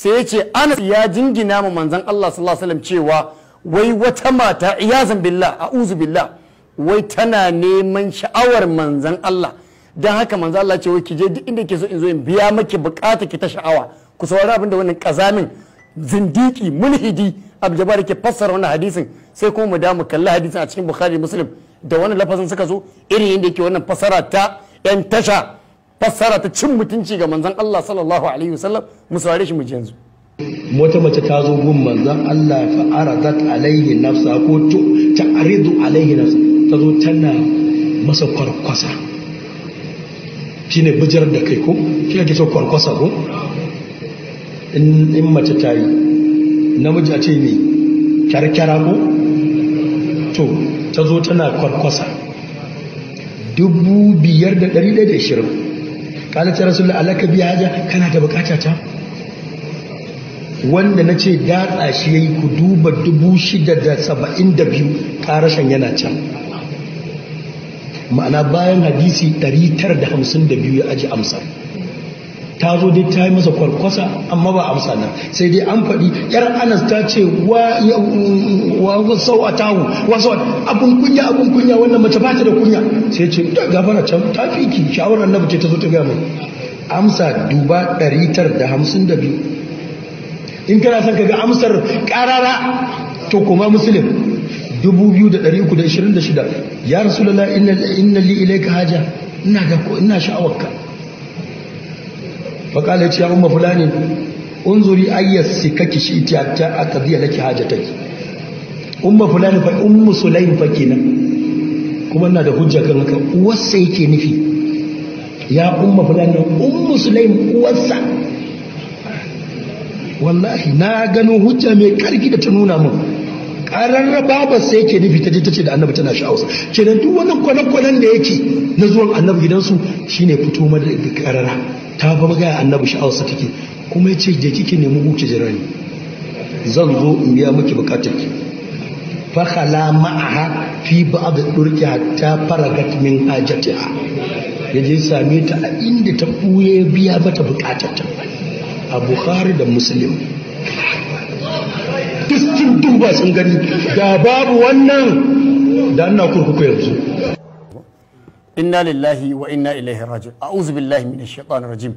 Sai ya ce Anas ya jingina ma manzon Allah sallallahu alaihi wasallam cewa wai wata mata, iyazan billah, a'udhu billah, wai tana neman sha'awar manzon Allah. Dan haka manzon Allah ce wai ki je duk inda ke so in zo in biya maki bukata ki ta sha'awa. Ku saurari abin da wannan kazamin zindiki mulhidi Abdul ke fassara wannan hadisin, sai kuma mu da mu kalli hadisin a cikin Bukhari Muslim da wannan lafazin suka zo, irin yadda yake wannan fassara ta yan tasha, fassara ta cin mutunci ga manzon Allah sallallahu alaihi wasallam. Mu saurare shi mu ji yanzu. Wata mace ta zo gun manzon Allah fa aradat alaihi nafsa ko ta'ridu alaihi nafsa, ta zo tana masa kwarkwasa, shine bijirar da kai ko shi ake so kwarkwasa ko in mace ta yi namiji a ce ne kyarkyara ko to ta zo tana kwarkwasa 5120. Kala ta rasulullah alaka biya haja, kana da bukata ta wanda na ce datsa shi yayi, ku duba 6072 karashin yana can, ma'ana bayan hadisi 952 ya aji amsa. Ta zo dai ta yi masa kwarkwasa amma ba amsa nan, sai dai an faɗi yar Anas ta ce wa sau'atahu wa sau abun kunya, abun kunya, wannan mace ba ta da kunya. Sai ce ta gafara can ta fi ki shawarar annabi ce ta zo ta ga mai amsa. Duba 952 in kana son ka ga amsar karara to kuma Muslim 2326. Ya rasulullah inna li ilayka haja, ina ga ina sha'awarka. Faƙala ce ya umma fulani unzuri ayyas sikaki shi ita ta aqdiya laki hajataki. Umma fulani fa ummu sulaim fa kenan, kuma ina da hujja kan haka. Uwarsa yake nufi, ya umma fulani ummu sulaim uwarsa. Wallahi na gano hujja mai karfi da ta nuna min ƙararra babarsa yake nufi. Ta je ta ce da annabi tana sha'awarsa. Kenan duk wannan kwanan-kwanan da yake na zuwan annabi gidansu shine fito mada ƙarara. Ta fa gaya annabi sha'awarsa take, kuma ya ce je kike nemi guke jira ni, zan zo in biya miki bukatar ki. Fa khala ma'aha fi ba'd durki hatta faragat min hajatiha. Yaje same ta a inda ta buye biya mata bukatar ta. A Bukhari da Muslim duk sun duba sun gani, da babu wannan da ina kurkuku yanzu. Inna lillahi wa inna ilaihi raji'un, a'udhu billahi minash shaitanir rajim.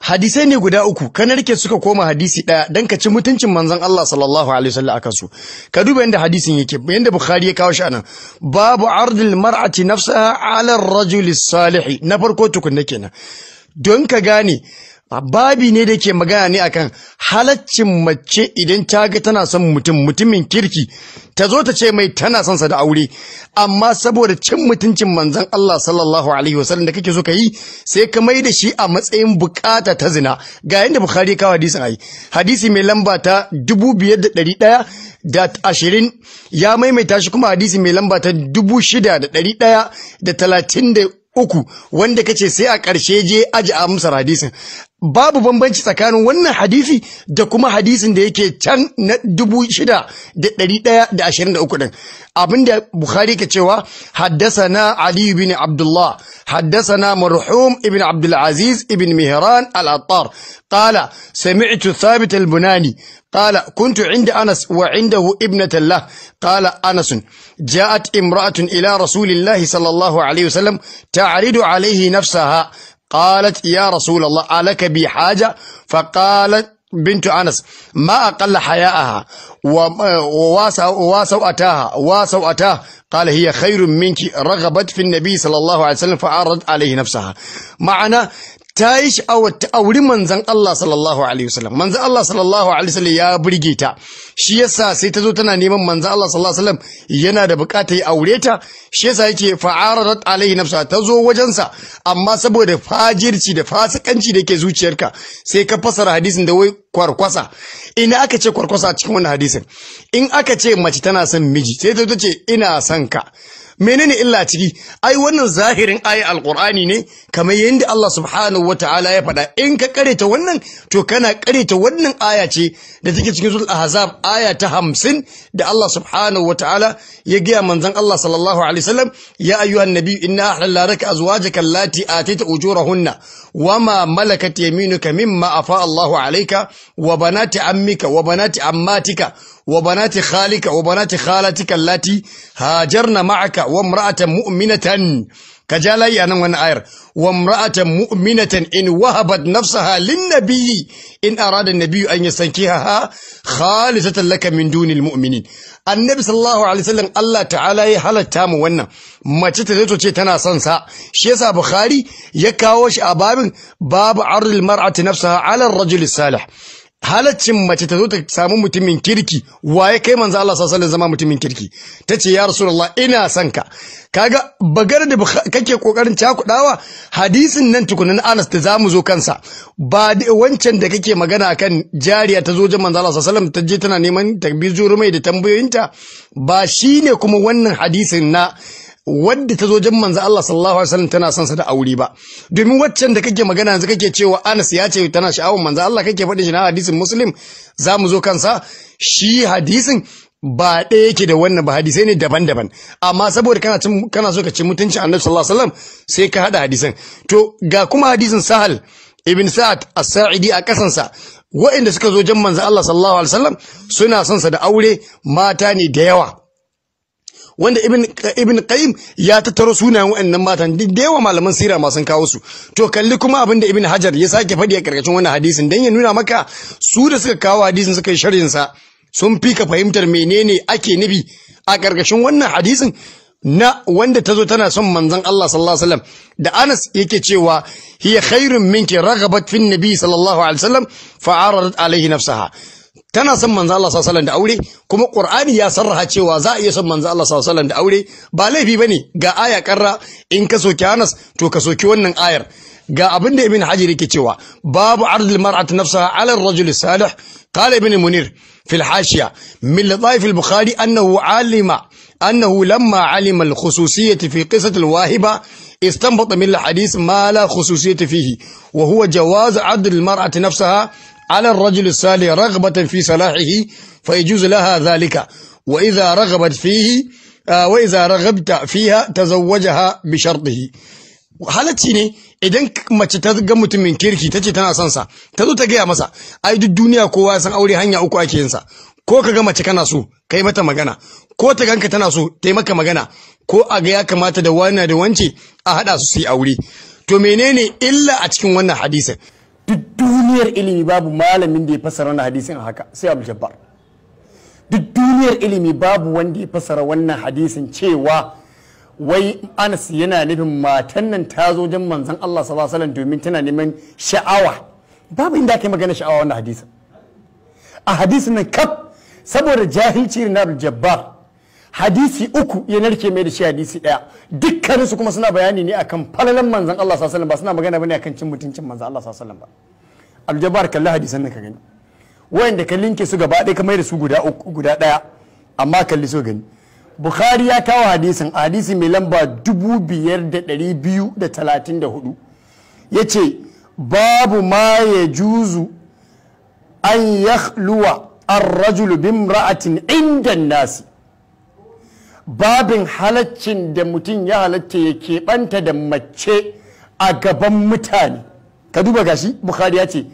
Hadisai ne guda uku kana rike suka koma hadisi daya dan ka ci mutuncin manzon Allah sallallahu alaihi wasallam akan su. Ka duba yanda hadisin yake, yanda Bukhari ya kawo shi anan, babu ardil mar'ati nafsaha ala ar-rajuli salih. Na farko tukunna kenan, don ka gane babi ne da ke magana ne akan halaccin mace idan ta ga tana son mutum, mutumin kirki, ta zo ta ce mai tana son sa da aure. Amma saboda cin mutuncin manzon Allah sallallahu alaihi wasallam da kake so ka yi, sai ka mai da shi a matsayin bukata ta zina. Ga yanda Bukhari kawo hadisin, ai hadisi mai lamba ta 5120 ya maimaita shi, kuma hadisi mai lamba ta 6133 wanda kace sai a ƙarshe je aji amsar hadisin. Babu bambanci tsakanin wannan hadisi da kuma hadisin da yake can na 6123 din. Abinda Bukhari ke cewa haddasana Ali ibn Abdullah haddasana marhum ibn Abdul Aziz ibn Mihran al-Attar qala sami'tu Thabit al-Bunani قال كنت عند أنس وعنده ابنة له قال أنس جاءت امرأة إلى رسول الله صلى الله عليه وسلم تعرض عليه نفسها قالت يا رسول الله ألك بي حاجة؟ فقالت بنت أنس ما أقل حياءها واسوأتاها قال هي خير منك رغبت في النبي صلى الله عليه وسلم فعرضت عليه نفسها. معنى ta yi sha'awar ta auri manzon Allah sallallahu alaihi wasallam. Manzon Allah sallallahu alaihi wasallam ya burge ta, shi yasa sai ta zo tana neman manzon Allah sallallahu alaihi wasallam yana da bukatar ya aure ta, shi yasa yake fa'aradat alaihi nafsa, ta zo wajensa. Amma saboda fajirci da fasikanci da yake zuciyarka sai ka fasara hadisin da wai kwarkwasa. Ina aka ce kwarkwasa a cikin wannan hadisin? In aka ce mace tana son miji sai ta ce ina son ka, Menene illa a ciki? Ai wannan zahirin aya alqur'ani ne, kamar yadda Allah subhanahu wataala ya faɗa. In ka kareta wannan, to kana kareta wannan aya ce da take cikin suratul ahzab, aya ta 50, da Allah subhanahu wataala ya gaya manzon Allah sallallahu alaihi wasallam: ya ayyuhan nabi, inna ahlalna laka azwajaka allati atayta ujurahunna wama malakat yaminuka mimma afa Allahu alayka wa banati ammika wa banati ammatika wa banati khalika wa banati khalatika allati hajarna ma'aka wa imra'atan mu'minatan. Kajalai anan wannan ayar: wa imra'atan mu'minatan in wahabat nafsaha lin-nabiyyi in arada an-nabiyyu an yastankihaha khalisatan laka min dunil mu'minin. Annabi sallallahu alaihi wasallam, Allah ta'ala ya halatta mu wannan mace ta zo ce tana son sa. Shi yasa Bukhari ya kawo shi a babin babu ardil mar'ati nafsaha ala ar-rajul salih, halaccin mace ta zo ta samu mutumin kirki. Waye kai manzo Allah sallallahu alaihi wasallam zama mutumin kirki? Tace: ya rasulullah, ina son ka. Kaga bagar da kake kokarin cakudawa hadisin nan tukunan Anas da zamu zo kansa, ba wancan da kake magana akan jariya ta zo wajen manzo Allah sallallahu alaihi wasallam, ta je tana neman takbir mai da tambayoyinta, ba shine kuma wannan hadisin na wadda ta zo wajen manzo Allah sallallahu alaihi wasallam tana son sa da aure ba. Domin waccan da kake magana yanzu, kake cewa Anas ya ce tana sha'awar manzo Allah, kake faɗin shi na hadisin Muslim, zamu zo kansa. Shi hadisin ba ɗaya yake da wannan ba, hadisai ne daban-daban. Amma saboda kana so ka ci mutuncin Annabi sallallahu alaihi wasallam, sai ka hada hadisan. To ga kuma hadisin Sahal ibn Sa'ad as-Sa'idi a kasansa, waɗanda suka zo wajen manzo Allah sallallahu alaihi wasallam suna son sa da aure, mata ne da yawa, wanda Ibn Qayyim ya tattaro sunayen waɗannan matan duk da yawa, malaman sira ma sun kawo su. To kalli kuma abin da Ibn Hajar ya sake faɗi a karkashin wannan hadisin, dan ya nuna maka su da suka kawo hadisin, suka yi sharhin sa, sun fi ka fahimtar menene ake nufi a karkashin wannan hadisin na wanda ta zo tana son manzon Allah sallallahu alaihi wasallam, da Anas yake cewa: hiya khairun minki, raghabat fin nabi sallallahu alaihi wasallam fa'aradat alaihi nafsaha. Tana son manzo Allah sallallahu alaihi wasallam da aure, kuma Qur'ani ya sarraha cewa za a iya son manzo Allah sallallahu alaihi wasallam da aure, ba laifi bane. Ga aya karra. In ka soki Anas, to ka soki wannan ayar. Ga abin da Ibn Hajar yake cewa: babu ardil mar'ati nafsaha ala ar-rajul salih. Qala Ibn Munir fi al-hashiya: min lataif al-Bukhari annahu alima أنه لما علم الخصوصية في قصة الواهبة، استنبط من الحديث ما لا خصوصية فيه، وهو جواز عرض المرأة نفسها على الرجل الصالح رغبة في صلاحه، فيجوز لها ذلك، وإذا رغبت فيه وإذا رغبت فيها تزوجها بشرطه. Halacci ne idan mace ta ga mutumin kirki, ta ce tana son sa, ta zo ta gaya masa. Ai duk duniya kowa ya san aure hanya uku ake yin sa: ko ka ga mace kana so, kai mata magana, ko ta ganka tana so, ta yi maka magana, ko a ga ya kamata da wani da wance a haɗa su su yi aure. To menene illa a cikin wannan hadisin? Duk duniyar ilimi babu malamin da ya fassara wannan hadisin a haka sai Abu Jabbar. Duk duniyar ilimi babu wanda ya fassara wannan hadisin cewa wai Anas yana nufin matan nan ta zo wajen manzon Allah sallallahu alaihi wasallam domin tana neman sha'awa. Babu inda aka yi magana sha'awa wannan hadisin a hadisin nan kaf. Saboda jahilci irin na Abdul Jabbar, hadisi uku ya narke mai da shi hadisi daya, dukkaninsu kuma suna bayani ne akan falalan manzon Allah sallallahu alaihi wasallam, ba suna magana bane akan cin mutuncin manzon Allah sallallahu alaihi wasallam ba. Abdul Jabbar, kalli hadisan nan ka gani, wayanda ka linke su gaba ɗaya ka mai da su guda uku, guda ɗaya. Amma kalli su gani, Bukhari ya kawo hadisin, hadisi mai lamba 5234, ya ce: babu ma ya juzu an yakhluwa ar-rajulu bimra'atin inda nasi, babin halaccin da mutum ya halatta ya keɓanta da mace a gaban mutane. Ka duba, gashi Bukhari ya ce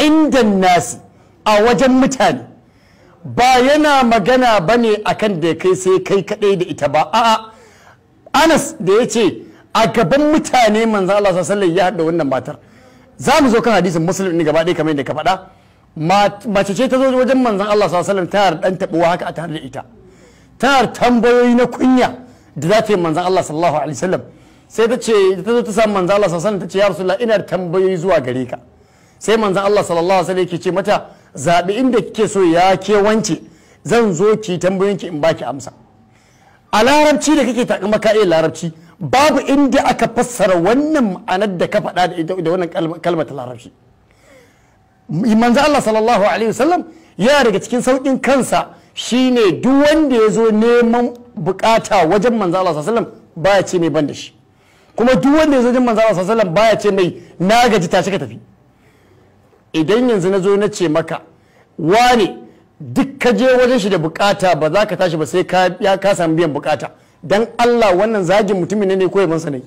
inda nasi, a wajen mutane, ba yana magana ba ne akan da kai sai kai kaɗai da ita ba. A'a, Anas da ya ce a gaban mutane manzo Allah sallallahu alaihi ya haɗa wannan matar. Za mu zo kan hadisin Muslim ne gaba ɗaya. Kamar yadda ka faɗa, mace ce ta zo wajen manzon Allah sallallahu alaihi wasallam, tana da ɗan taɓuwa haka a tare da ita, tana da tambayoyi na kunya da za ta yi manzon Allah sallallahu alaihi wasallam. Sai ta ce, ta zo ta samu manzon Allah sallallahu alaihi wasallam, ta ce: ya rasulullah, ina da tambayoyi zuwa gare ka. Sai manzon Allah sallallahu alaihi wasallam yake ce mata: zaɓi inda kike so, ya ke wance, zan zo ki tambayoyinki in baki amsa. A larabci da kake takama ka iya larabci, babu inda aka fassara wannan ma'anar da ka faɗa da wannan kalmar ta larabci. Manzo Allah sallallahu alaihi wasallam yana daga cikin saukin kansa shine duk wanda ya zo neman bukata wajen manzo Allah sallallahu alaihi wasallam baya ce mai ban da shi. Kuma duk wanda ya zo wajen manzon Allah sallallahu alaihi wasallam baya ce mai na gaji tashi ka tafi. Idan yanzu na zo na ce maka wane duk ka je wajen shi da bukata ba za ka tashi ba sai ka samu biyan bukata, dan Allah wannan zagin mutumin ne ko yabansa ne?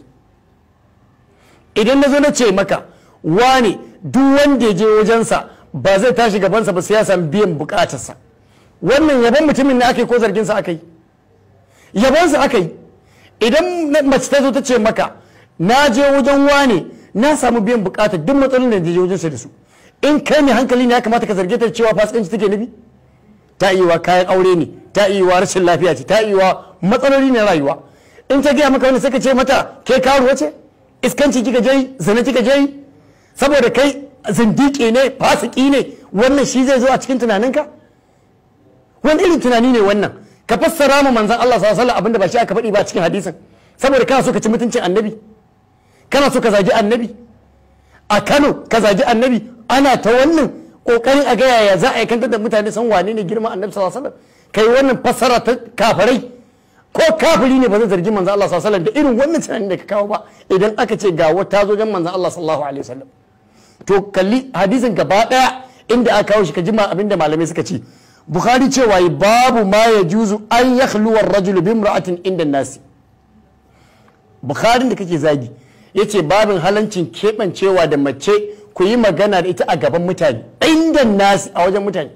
Idan na zo na ce maka wane duk wanda ya je wajensa ba zai tashi gabansa ba sai ya samu biyan bukatarsa, wannan yabon mutumin ne aka yi ko zarginsa aka yi? Yabonsa aka yi. Idan mace ta zo ta ce maka na je wajen wane na samu biyan bukatar duk matsalolin da je wajensa da su, in kai mai hankali ne ya kamata ka zarge ta cewa fasikanci take nufi? Ta iya kayan aure ne, ta iya rashin lafiya ce, ta iya matsaloli ne rayuwa. In ta gaya maka wani sai ka ce mata ke karuwa ce, iskanci kika je, zina kika je, saboda kai zindiki ne, fasiki ne, wannan shi zai zo a cikin tunaninka? Wani irin tunani ne wannan? Ka fassara ma manzon Allah sallallahu alaihi wasallam abinda ba shi aka faɗi ba cikin hadisin, saboda kana so ka ci mutuncin annabi, kana so ka zagi annabi a Kano, ka zagi annabi. Ana ta wannan kokarin a ga yaya za a yi kantar da mutane san wane ne girman annabi sallallahu alaihi wasallam. Kai wannan fassara ta kafirai, ko kafiri ne ba zai zargi manzon Allah sallallahu alaihi wasallam da irin wannan tunanin da ka kawo ba idan aka ce ga wata zo jan manzon Allah sallallahu alaihi wasallam. To kalli hadisin gaba daya inda aka kawo shi ka jima abinda malamai suka ce. Bukhari cewa babu ma ya juzu an yakhluwa ar-rajulu bi imra'atin inda nasi. Bukhari da kake zagi yace babin halancin kebancewa da mace ku yi magana da ita a gaban mutane, inda nasi, a wajen mutane.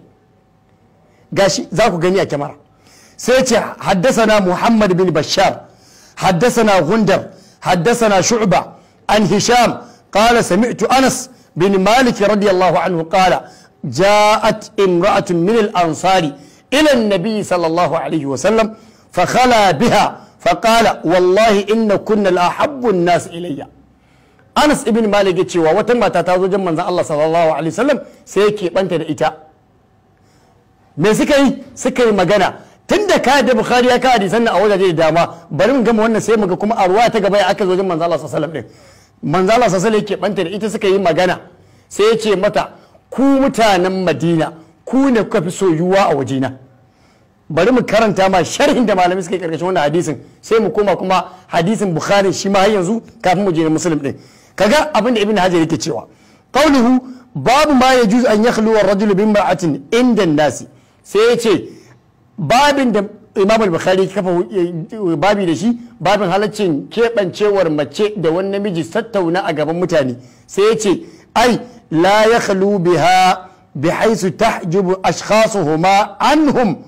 Gashi za ku gani a kyamara. Sai ce haddasana Muhammad bin Bashar, haddasana Gundar, haddasana Shu'ba an Hisham qala sami'tu Anas bin Malik radiyallahu anhu qala ja'at imra'atun min al-ansari ila an-nabi sallallahu alayhi wa sallam fa khala biha fa qala wallahi inna kunna la ahabbu an-nas ilayya. Anas ibn Malik ya cewa wata mata ta zo wajen manzon Allah sallallahu alaihi wasallam sai ya keɓanta da ita. Me suka yi? Suka yi magana. Tunda ka da Bukhari ya ka hadisan nan a wajaje da dama, bari mu gama wannan sai mu ga kuma a ruwa ta gaba ya aka zo wajen manzon Allah sallallahu alaihi wasallam din. Manzon Allah sallallahu alaihi wasallam ya keɓanta da ita suka yi magana. Sai ya ce mata ku mutanen Madina ku ne kuka fi soyuwa a wajena. Bari mu karanta ma sharhin da malamai suka yi karkashin wannan hadisin sai mu koma kuma hadisin Bukhari shi ma har yanzu kafin mu je na Muslim din. Kaga abin da Ibn Hajar yake cewa qawluhu babu ma yajuzu an yakhlu ar-rajulu bi imra'atin inda an-nasi. Sai ya ce babin da Imam al-Bukhari kafa babi da shi, babin halaccin keɓancewar mace da wani namiji tattauna a gaban mutane. Sai ya ce ai la yakhlu biha bihaythu tahjubu ashkhasuhuma anhum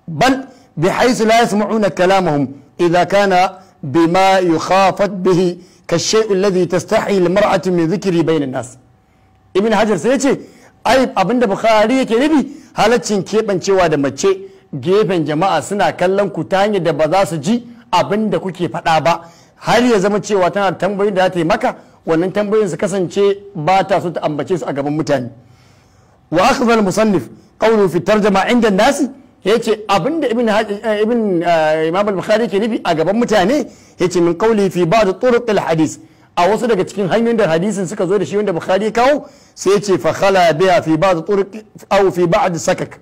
bal bihaythu la yasma'una kalamahum idha kana bima yukhafat bihi كالشيء الذي تستحي المرأة من ذكره بين الناس. Ibn Hajar sai yace ai abinda Bukhari yake nufi halaccin keɓancewa da mace gefen jama'a suna kallon ku ta hanyar da ba za su ji abinda kuke faɗa ba, har ya zama cewa tana tambayoyin da za ta yi maka, wannan tambayoyin su kasance ba ta so ta ambace su a gaban mutane. Wa akhdha al-musannif qawlu fi tarjama inda nasi, yace abinda ibn Imam al-Bukhari ke nufi a gaban mutane, yace min qawli fi ba'd turuq al-hadith, a wasu daga cikin hanyoyin da hadisin suka zo da shi wanda Bukhari ya kawo, sai yace fa khala biha fi ba'd turuq aw fi ba'd sakak,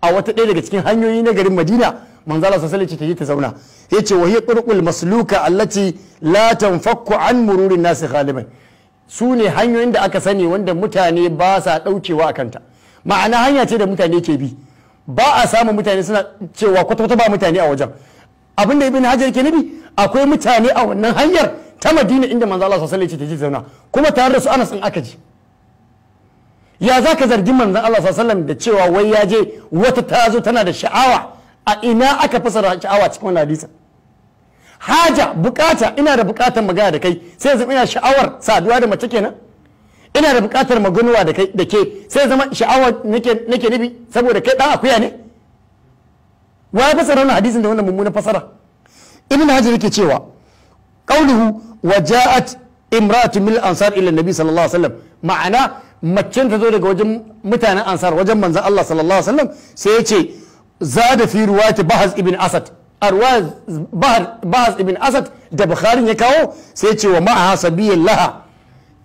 a wata ɗaya daga cikin hanyoyi na garin Madina manzo Allah sallallahu alaihi wasallam ta zauna. Yace wa hiya turuqul masluka allati la tanfakku an mururin nas ghaliban, su ne hanyoyin da aka sani wanda mutane ba sa daukewa akanta, ma'ana hanya ce da mutane ke bi, ba a samun mutane suna cewa kwata-kwata ba mutane a wajen. Abinda Ibn Hajar ke nufi akwai mutane a wannan hanyar ta Madina inda manzo Allah sallallahu alaihi wasallam ya ce zauna, kuma tare da su Anas in aka ji. Ya zaka zargi manzon Allah sallallahu alaihi wasallam da cewa wai ya je wata ta zo tana da sha'awa? A ina aka fasara sha'awa cikin wannan hadisin? Haja, bukata, ina da bukatar magana da kai sai zama ina sha'awar saduwa da mace kenan, ina da bukatar maganuwa da kai da ke sai zama sha'awa nake nufi saboda kai dan akuya ne. Wa ya fasara wannan hadisin da wannan mummunan fasara? Ibn Hajar yake cewa qawluhu wa ja'at imra'atun min al-ansar ila an-nabi sallallahu alaihi wasallam, ma'ana macen ta zo daga wajen mutanen ansar wajen manzon Allah sallallahu alaihi wasallam, sai ya ce zada fi ruwati Bahaz ibn Asad, a Bahaz ibn Asad da Bukhari ya kawo, sai ya ce wa ma'aha sabiyyan laha,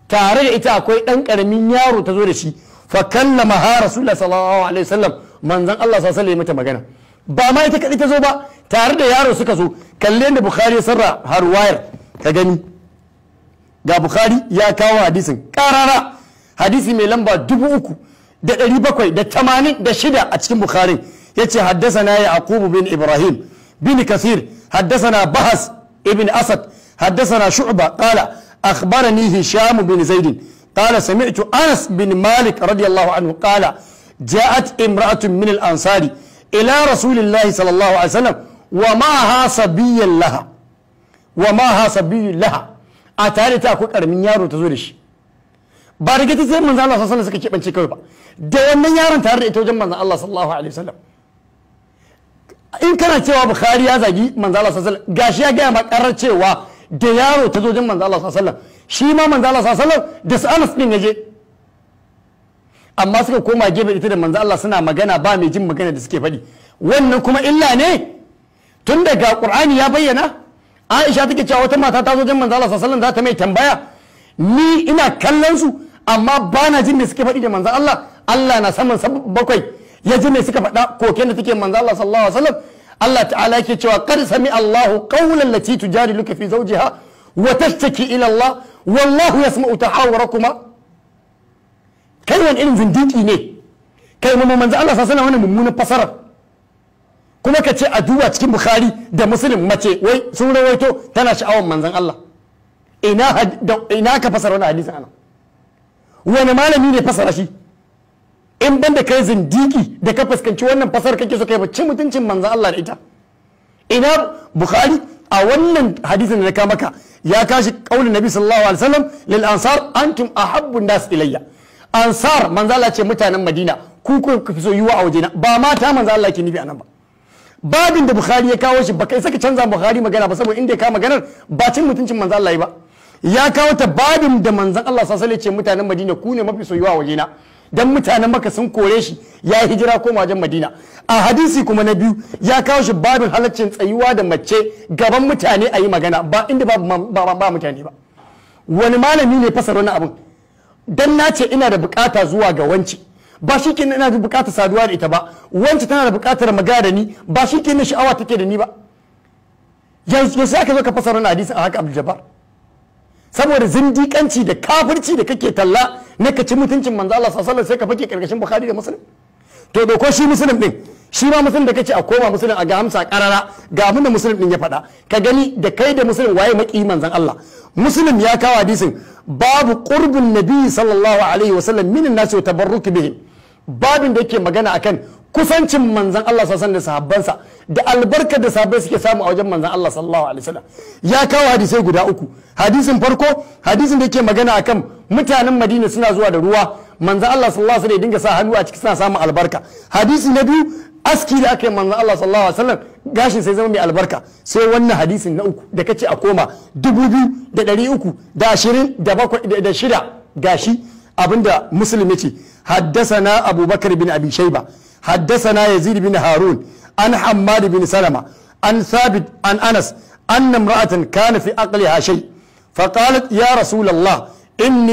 tare da ita akwai dan karamin yaro ta zo da shi, fa kallama ha rasulullah sallallahu alaihi wasallam, manzon Allah sallallahu alaihi wasallam mata magana. Ba ma ita kadai ta zo ba, Tare da yaro suka zo. Kalle da Bukhari ya sarra har wayar ka gani, ga Bukhari ya kawo hadisin karara, hadisi mai lamba 3786 a cikin Bukhari. Yace haddasana Yaqub bin Ibrahim bin Kathir, haddasana Bahas ibn Asad, haddasana Shu'ba qala akhbarani Hisham bin Zaid qala sami'tu Anas bin Malik radiyallahu anhu qala ja'at imra'atun min al-ansari ila rasulillahi sallallahu alaihi wasallam wa ma'aha sabiyyun laha, wa ma'aha sabiyyun laha. A tare ta akwai karamin yaro ta zo da shi. Ba da gata sai manzo Allah sallallahu alaihi wasallam suka keɓance kawai ba, da wannan yaron tare da ita wajen manzo Allah sallallahu alaihi wasallam. In kana cewa Bukhari ya zagi manzo Allah sallallahu alaihi wasallam, gashi ya gaya ma karar cewa da yaro ta zo wajen manzo Allah sallallahu alaihi wasallam, shi ma manzo Allah sallallahu alaihi wasallam da su Anas din yaje, amma suka koma gefe ita da manzo Allah suna magana, ba mai jin magana da suke faɗi. Wannan kuma illa ne, tun daga Qur'ani ya bayyana. Aisha take cewa wata mata ta zo wajen manzo Allah sallallahu alaihi wasallam za ta mai tambaya, ni ina kallon su amma ba na jin me suke faɗi da manzo Allah. Allah na saman bakwai ya ji me suka faɗa, koken da take manzo Allah sallallahu alaihi wasallam. Allah ta'ala yake cewa qad sami Allahu qawlan lati tujadiluka fi zawjiha wa tashtaki ila Allah wallahu yasma'u tahawurakuma. Kai wani irin zindiki ne kai, mu manzo Allah sallallahu alaihi wasallam wannan mummunan fasara. Kuma ka ce a duba cikin Bukhari da Muslim mace wai sun rawaito tana sha'awar manzon Allah. Ina ka fasara wannan hadisin ana? Wani malami ne fasara shi? In banda kai zindiki da ka fuskanci wannan fasar kake so kai bacci mutuncin manzon Allah da ita. Ina Bukhari a wannan hadisin da ka maka ya kashi kaulin Nabi sallallahu alaihi wasallam lil ansar antum ahabbu nas ilayya. Ansar manzon Allah ce mutanen Madina ku ku fi so yiwa a wajena, ba mata manzon Allah ke nufi anan ba. Babin da Bukhari ya kawo shi baka isa ka canza Bukhari magana ba, saboda inda ya kawo maganar ba cin mutuncin manzon Allah ba. Ya kawo ta babin da manzon Allah sallallahu alaihi wasallam ce mutanen Madina ku ne mafi soyuwa wajena, dan mutanen Makka sun kore shi ya hijira koma wajen Madina. A hadisi kuma na biyu ya kawo shi babin halaccin tsayuwa da mace gaban mutane a yi magana, ba inda ba mutane ba. Wani malami ne fasara wani abin? Dan na ce ina da bukata zuwa ga wance, ba shi kenan ina da bukatar saduwa da ita ba. Wance tana da bukatar magana da ni, ba shi kenan sha'awa take da ni ba. Yanzu sai aka zo ka fasara wani hadisi a haka Abdul Jabbar? Saboda zindiƙanci da kafirci da kake talla na ka ci mutuncin manzo Allah sallallahu alaihi wasallam sai ka fake karkashin Bukhari da Muslim. To doko shi Muslim din, shi ma Muslim da kace a koma Muslim a ga hamsa karara ga abin da Muslim din ya faɗa, ka gani da kai da Muslim waye maki manzon Allah. Muslim ya kawo hadisin babu qurbun nabi sallallahu alaihi wasallam min an-nas wa tabarruk bihim, babin da yake magana akan kusancin manzon Allah sallallahu alaihi wasallam da sahabbansa da albarkar da sahabbai suke samu a wajen manzon Allah sallallahu alaihi wasallam. Ya kawo hadisai guda uku. Hadisin farko hadisin da yake magana akan mutanen Madina suna zuwa da ruwa, manzon Allah sallallahu alaihi wasallam ya dinga sa hannu a ciki suna samun albarka. Hadisi na biyu aski da aka yi manzon Allah sallallahu alaihi wasallam gashin sai zama mai albarka. Sai wannan hadisin na uku da kace a koma 2327 gashi abinda Muslim yace haddasana Abubakar bin Abi Shayba حدثنا يزيد بن هارون عن حماد بن سلمة عن ثابت عن أنس أن امرأة كان في عقلها شيء فقالت يا رسول الله إن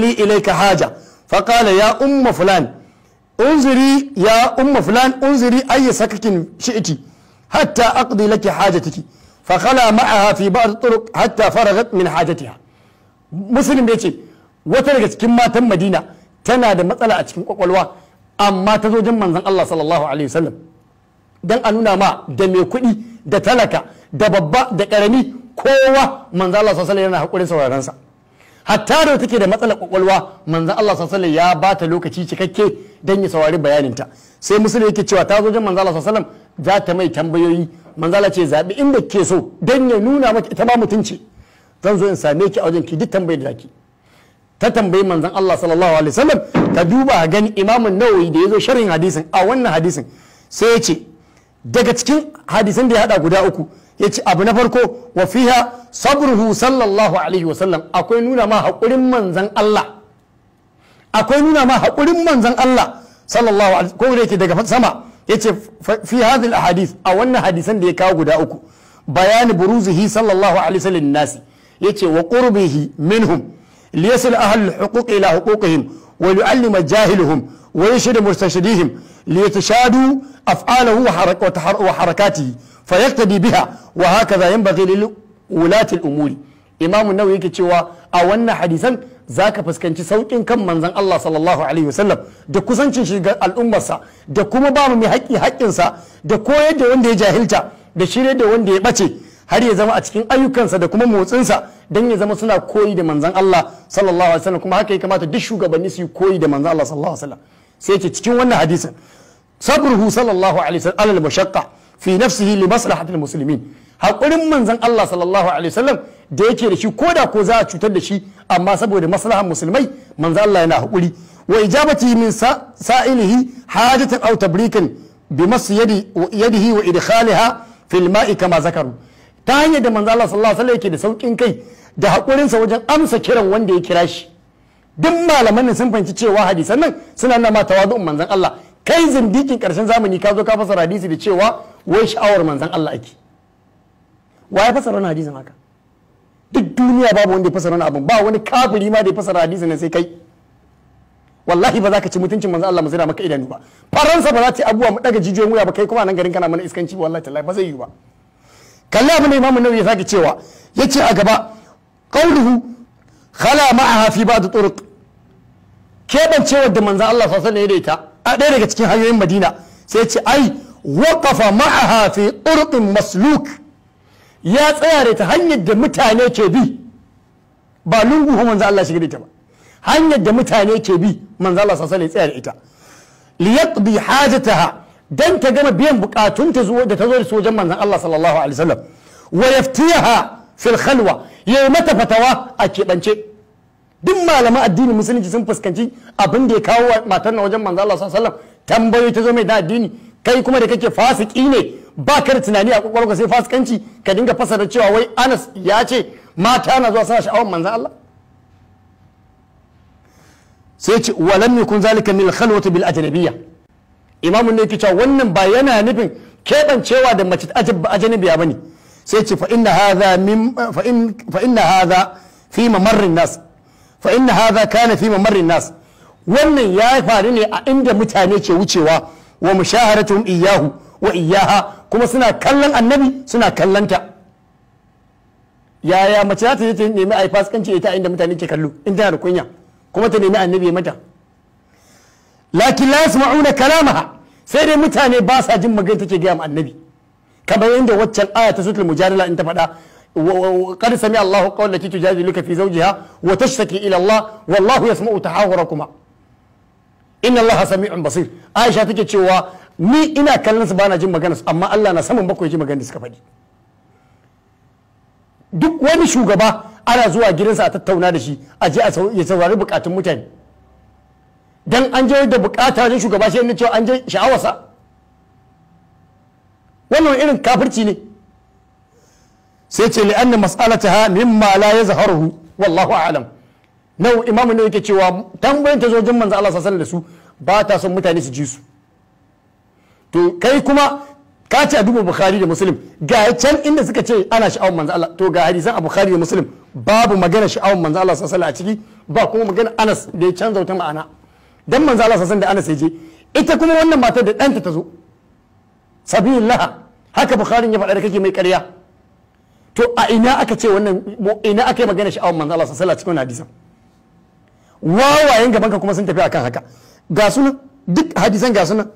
لي إليك حاجة، فقال يا أم فلان انظري يا أم فلان انظري أي سكك شئت حتى أقضي لك حاجتك، فخلى معها في بعض الطرق حتى فرغت من حاجتها. مسلم يقول وتركت كما تم مدينة تنادى مثلا أتكم قولوا amma ta zo jin manzon Allah sallallahu alaihi wasallam dan a nuna ma da mai kuɗi da talaka da babba da ƙarami kowa manzon Allah sallallahu alaihi wasallam yana hakurin sauraron sa. Hatta da take da matsalar kwakwalwa manzon Allah sallallahu alaihi wasallam ya ba ta lokaci cikakke dan ya saurari bayaninta. Sai musulmi yake cewa ta zo jin manzon Allah sallallahu alaihi wasallam za ta mai tambayoyi, manzon Allah ce zabi inda ke so dan ya nuna mata ita ma mutunci, zan zo in same ki a wajen ki duk tambayar da zaki. Ta tambayi manzon Allah sallallahu alaihi wasallam. Ka duba gani Imam Nawawi da yazo sharhin hadisin a wannan hadisin sai ya ce daga cikin hadisin da ya hada guda uku ya ce abu na farko wa fiha sabruhu sallallahu alaihi wasallam, akwai nuna ma hakurin manzon Allah, akwai nuna ma hakurin manzon Allah sallallahu alaihi ko da yake daga sama yace fi hadhihi ahadith a wannan hadisan da ya kawo guda uku bayani buruzihi sallallahu alaihi wasallam nasi yace wa qurbihi minhum liyasil ahlul huquq ila huquqihim wa yu'allima jahiluhum Wa yashhadu mustashhidihim liyatashadu af'alahu wa harakatihi fayaktadi biha wa hakaza yanbaghi lil wulati al-umuri. Imamu Nawawi yake cewa a wannan hadisan zaka fuskanci saukin kan manzon Allah sallallahu alaihi wasallam da kusancin shi ga al'ummarsa da kuma ba mu mai haƙƙi haƙƙinsa da koyar da wanda ya jahilta da shirye da wanda ya bace har ya zama a cikin ayyukansa da kuma motsinsa don ya zama suna koyi da manzon Allah sallallahu alaihi wasallam. Kuma haka ya kamata duk shugabanni su yi koyi da manzon Allah sallallahu alaihi wasallam. Sai ce cikin wannan hadisin sabruhu sallallahu alaihi wasallam alal mashaqqa fi nafsihi li maslahatil muslimin. Hakurin manzon Allah sallallahu alaihi wasallam da yake da shi koda ko za a cutar da shi amma saboda maslahan musulmai manzon Allah yana hakuri. Wa ijabati min sa'ilihi hajatan aw tabrikan bi mas yadihi wa idkhaliha fil ma'i kama zakaru. Ta hanyar da manzon Allah sallallahu alaihi wasallam yake da saukin kai da hakurin sa wajen amsa kiran wanda ya kira shi. Duk malaman nan sun fahimci cewa hadisan nan suna nuna ma tawadu'un manzon Allah. Kai zindikin karshen zamani ka zo ka fasara hadisi da cewa wai sha'awar manzon Allah ake. Wa ya fasara wannan hadisin haka? Duk duniya babu wanda ya fasara wannan abun, ba wani kafiri ma da ya fasara hadisin nan sai kai. Wallahi ba za ka ci mutuncin manzon Allah mu zira maka idanu ba. Faransa ba za ta yi abubuwa mu daga jijiyoyin wuya ba, kai kuma nan garin kana mana iskanci wallahi tallahi ba zai yi ba. Kalli abin da Imam Nawawi ya sake cewa yace a gaba qauluhu khala ma'aha fi ba'd turuq. Keɓancewar da manzon Allah sallallahu alaihi wasallam ya da ita a ɗaya daga cikin hanyoyin Madina sai ya ce ai waqafa ma'aha fi turuqin masluk. Ya tsaya da ta hanyar da mutane ke bi, ba lungu ko manzo Allah shiga da ita ba, hanyar da mutane ke bi manzo Allah sallallahu alaihi wasallam ya tsaya da ita. Liyaqdi hajataha dan ta gama biyan bukatunta zuwa da ta zo da su wajen manzon Allah sallallahu alaihi wasallam. Wa yaftiha fil khalwa yayi mata fatawa a keɓance. Duk malaman addinin musulunci sun fuskanci abin da ya kawo matar na wajen manzo Allah sallallahu alaihi wasallam tambayoyi ta zo mai da addini. Kai kuma da kake fasiki ne ba ka da tunani a kwakwalwarka sai fasikanci ka dinga fasara cewa wai Anas ya ce mata na zuwa suna sha'awar manzon Allah. Sai ce walam yakun zalika min khalwati bil ajnabiyya. Imamu ne yake cewa wannan ba yana nufin keɓancewa da mace ajnabiya bane. Sai ce fa inna hadha min fa inna hadha fi mamarrin nas fa inna hadha kana fi mamarrin nas. Wannan ya faru ne a inda mutane ke wucewa wa mushaharatuhum iyyahu wa iyyaha, kuma suna kallon annabi suna kallonta. Yaya mace za ta je ta nemi ai fasikanci ita inda mutane ke kallo in tana da kunya kuma ta nemi annabi mata? Lakin la yasma'una kalamaha, sai dai mutane ba sa jin magana take gaya ma annabi. Kamar yadda waccan aya ta suratul mujadala in ta faɗa qad sami'a Allahu qawla lati tujadiluka fi zawjiha wa tashtaki ila Allah wallahu yasma'u tahawurakuma inna Allaha sami'un basir. Aisha take cewa ni ina kallon su bana jin magana su amma Allah na saman bakwai ji magana da suka faɗi. Duk wani shugaba ana zuwa gidansa a tattauna da shi a je ya saurari bukatun mutane. Dan an je da bukata wajen shugaba shi ne cewa an je sha'awarsa. Wannan irin kafirci ne. Sai ce li'anna mas'alataha mimma la yazharuhu wallahu a'lam. Nau imamu ne yake cewa tambayin ta zo wajen manzo Allah sallallahu alaihi wasallam da su ba ta son mutane su ji su. To kai kuma ka ce a duba Bukhari da Muslim ga can inda suka ce ana sha'awar manzo Allah, to ga hadisan a Bukhari da Muslim babu magana sha'awar manzo Allah sallallahu alaihi wasallam a ciki, ba kuma magana Anas da ya canza wata ma'ana. Dan manzo Allah sallallahu alaihi wasallam da Anas ya je, ita kuma wannan matar da ɗanta ta zo sabilillah, haka Bukhari ya faɗa da kake mai ƙarya. To a ina aka ce wannan, ina aka yi magana sha'awar manzo Allah sallallahu alaihi wasallam cikin hadisan? Wawayen gaban ka kuma sun tafi akan haka. Ga sunan duk hadisan ga sunan.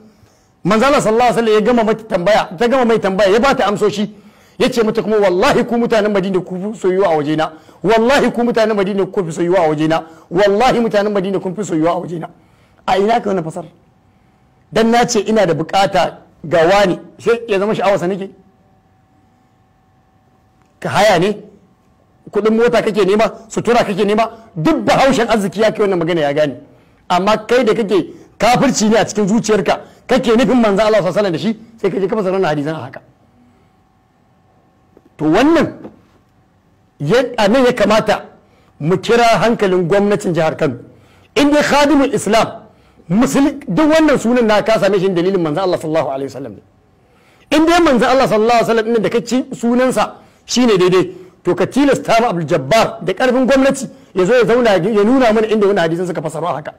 Manzo Allah sallallahu alaihi wasallam ya gama mata tambaya, ta gama mai tambaya ya bata amsoshi, yace mata kuma wallahi ku mutanen Madina ku fi soyuwa a wajena, wallahi ku mutanen Madina ku fi soyuwa a wajena, wallahi mutanen Madina kun fi soyuwa a wajena. A ina ka wannan fasar? Dan na ce ina da bukata ga wani sai ya zama sha'awarsa nake? Ka haya ne? Kudin mota kake nema? Sutura kake nema? Duk bahaushen arziki ya kai wannan magana ya gane. Amma kai da kake kafirci ne a cikin zuciyarka kake nufin manzo Allah sallallahu alaihi wasallam da shi sai kaje ka fasara wannan hadisan a haka. To wannan nan ya kamata mu kira hankalin gwamnatin jihar Kano. In dai khadimul Islam musulmi duk wannan sunan na ka same shi dalilin manzo Allah sallallahu alaihi wasallam ne. In dai manzo Allah sallallahu alaihi wasallam din da kaci sunansa shine daidai, to ka tilasta ma Abdul Jabbar da karfin gwamnati ya zo ya zauna ya nuna mana inda wannan hadisan suka fasara haka.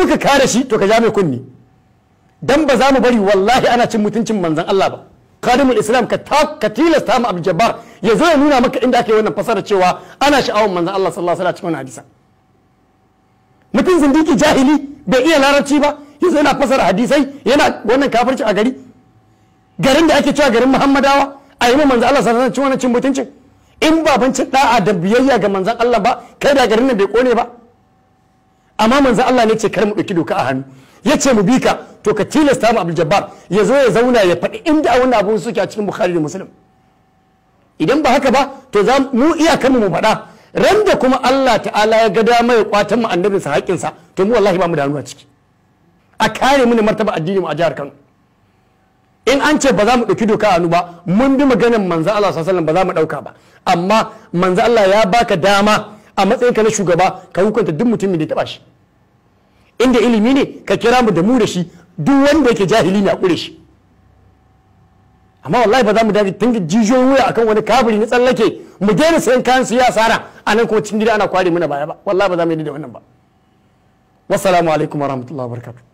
muka kare shi to ka ja mai kunni, dan ba za mu bari wallahi ana cin mutuncin manzon Allah ba. Khadimul Islam ka tilasta mu Abdul Jabbar ya zo ya nuna maka inda aka yi wannan fasara cewa ana sha'awar manzon Allah sallallahu alaihi wasallam cikin wannan hadisa. Mutum zindiki jahili bai iya larabci ba yanzu yana fasara hadisai yana wannan kafirci a gari, garin da ake cewa garin Muhammadawa, a yi manzon Allah sallallahu alaihi wasallam wannan cin mutuncin. In ba bancin da'a da biyayya ga manzon Allah ba, kai da garin nan bai kone ba. Amma manzon Allah ne ce kar mu ɗauki doka a hannu, ya ce mu bi ka, to ka tilasta mu Abdul Jabbar ya zo ya zauna ya faɗi inda wannan abu suke a cikin Bukhari da Muslim. Idan ba haka ba to za mu iyakar mu faɗa, ran da kuma Allah ta'ala ya ga dama ya kwatan mu annabinsa haƙƙinsa, to mu wallahi ba mu da hannu a ciki. A kare mu ne martaba addini mu a jihar Kano. In an ce ba za mu ɗauki doka a hannu ba, mun bi maganar manzo Allah sallallahu alaihi wasallam ba za mu ɗauka ba. Amma manzo Allah ya baka dama a matsayinka na shugaba ka hukunta duk mutumin da ya taɓa shi. Inda ilimi ne ka kira mu da mu da shi, duk wanda yake jahili ne a ƙure shi. Amma wallahi ba za mu dage tun jijiyoyin wuya akan wani kafiri na tsallake mu daina sayan kayan su ya asara a nan kuma cikin gida ana kware muna baya ba. Wallahi ba za mu yi da wannan ba. Wassalamu alaikum warahmatullahi wabarakatuh.